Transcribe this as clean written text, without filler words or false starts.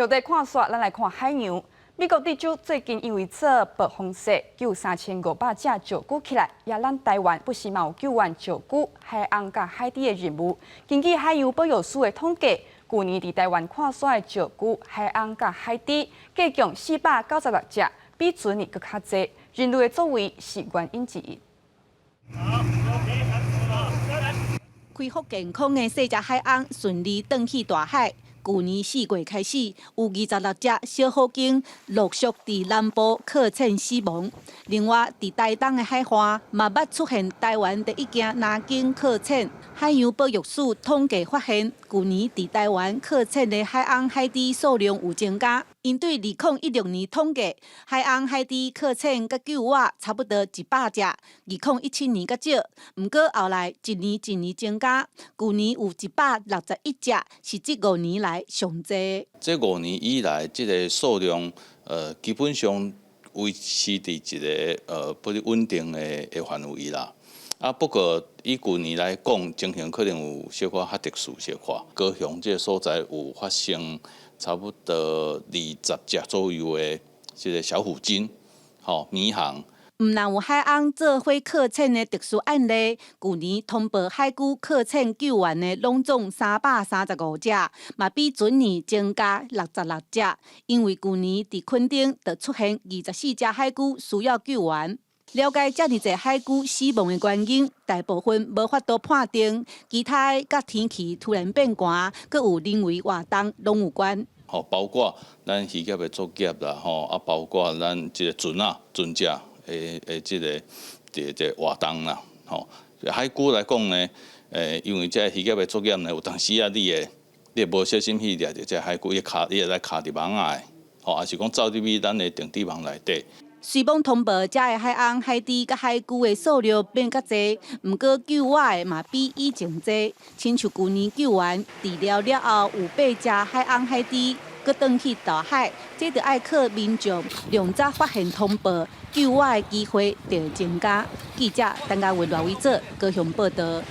陸地看煞，咱來看海洋。美國德州最近因為做暴風雪，救3500隻石龜起來，也咱台灣不時嘛有救援石龜、海鰪佮海豬的任務。根據海洋保育署的統計，舊年佇台灣看煞的石龜、海鰪佮海豬，計共496隻，比前年閣較濟。人類的作為是原因之一。恢復健康的細隻海鰪順利轉去大海。舊年4月開始，有26隻小虎鯨陸續佇南部擱淺死亡。另外，佇台東的海岸嘛捌出現台灣第一件藍鯨擱淺。海洋保育署統計發現，舊年佇台灣擱淺的海鰪、海豬數量有增加。𪜶對2016年統計，海鰪、海豬擱淺佮救活差不多100隻，2017年較少，毋過後來一年一年增加，舊年有161隻，是這5年來上濟。這5年以來，這个數量基本上維持佇一个不穩定的範圍啦。啊，不過以舊年來講，情形可能有小可較特殊小可。高雄這个所在有發生差不多20隻左右的這个小虎鯨，吼迷航。毋但有海鰪做伙擱淺的特殊案例，舊年通報海龜擱淺救援的攏總335隻，嘛比前年增加66隻。因為舊年佇墾丁就出現24隻海龜需要救援。了解遮爾濟海龜死亡的原因，大部分無法度判定，其他的佮天氣突然變寒，閣有人為活動攏有關。吼，包括咱漁業的作業啦，吼啊，包括咱這个船仔、船隻的這个活動啦，吼。海龜來講呢，因為這漁業的作業呢，有當時啊，你會無小心去掠著這海龜，伊卡伊會來卡佇網仔的，吼，抑是講走入去咱的定置網內底。雖罔通報遮的海鰪、海豬佮海龜的數量變較濟，毋過救活的嘛比以前濟。親像舊年救援治療了後，有八隻海鰪、海豬閣轉去大海，這著愛靠民眾量早發現通報，救活的機會就會增加。記者陳家文、賴偉哲高雄報導。